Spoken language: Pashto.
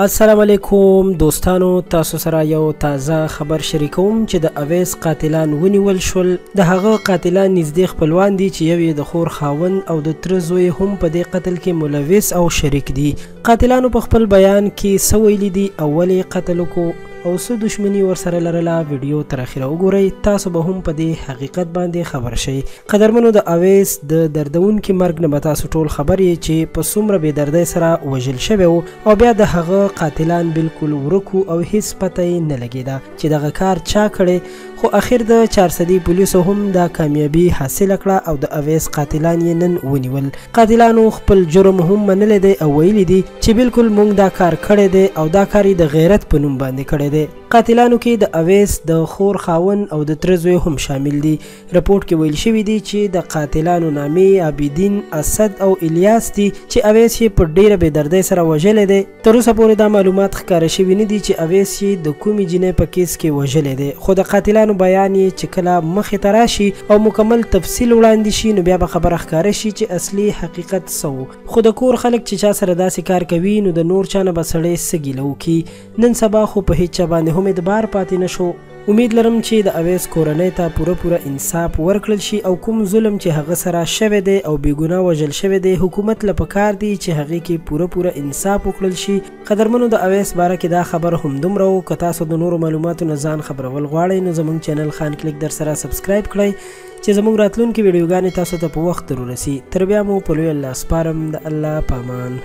السلام علیکم دوستانو، تاسو سره یو تازه خبر شریکوم چې د اویس قاتلان ونیول شول. د هغه قاتلان نږدې خپلوان دي چې یو یې د خور خاوند او د تره زوی هم په دې قتل کې ملوث او شریک دي. قاتلانو په خپل بیان کې څه ویلي دي او ولې قتل وکړو او څه دښمني ورسره لرله، ویډیو تر اخره وګورئ، تاسو به هم په دې حقیقت باندې خبر شئ. قدرمنو، د اویس د دردونکي مرګ نه به تاسو ټول خبر یې چې په څومره بې دردۍ سره وژل شوی و او بیا د هغه قاتلان بالکل ورک او هیڅ پته یې نه لګېده چې دغه کار چا کړی. خو اخر د چارسدي پولیسو هم دا کامیابي حاصله کړه او د اویس قاتلان یې نن ونیول. قاتلانو خپل جرم هم منلی دی او ویلي دي چې بالکل موږ دا کار کړی دی او دا کار یې د غیرت په نوم باندې کړی دی. قاتلانو کې د اویس د خور خاوند او د تره زوی هم شامل دي. رپورټ کې ویل شوي دي چې د قاتلانو نامې عابدین، اسد او الیاس دي چې اویس یې په ډیره بې دردۍ سره وژلی دی. تر اوسه پورې دا معلومات ښکاره شوي نه دي چې اویس یې د کومې جینۍ په کیس کې وژلی دی، خو د قاتلانو بیان یې چې کله مخې ته راشي او مکمل تفصیل وړاندې شي نو بیا به خبره ښکاره شي چې اصلي حقیقت څه و. خو د کور خلک چې چا سره داسې کار کوي نو د نور چا نه به سړی څه ګیله وکړي. نن سبا خو په هیڅ چا باندې هم اعتبار پاتې نه شو. امید لرم چې د اویس کورنۍ ته پوره پوره انصاف ورکړل شي او کوم ظلم چې هغه سره شوی دی او بېګناه وژل شوی دی، حکومت له پکار دی چې هغې کې پوره پوره انصاف وکړل شي. قدرمنو، د اویس باره کې دا خبر هم دومره و. که تاسو د نورو معلوماتو نه ځان خبرول غواړئ نو زموږ چینل خان کلیک در سره subscribe کړئ چې زموږ راتلونکې ویډیوګانې تاسو ته په وخت در ورسي. تر بیا مو په لوی الله سپارم، د الله پامان.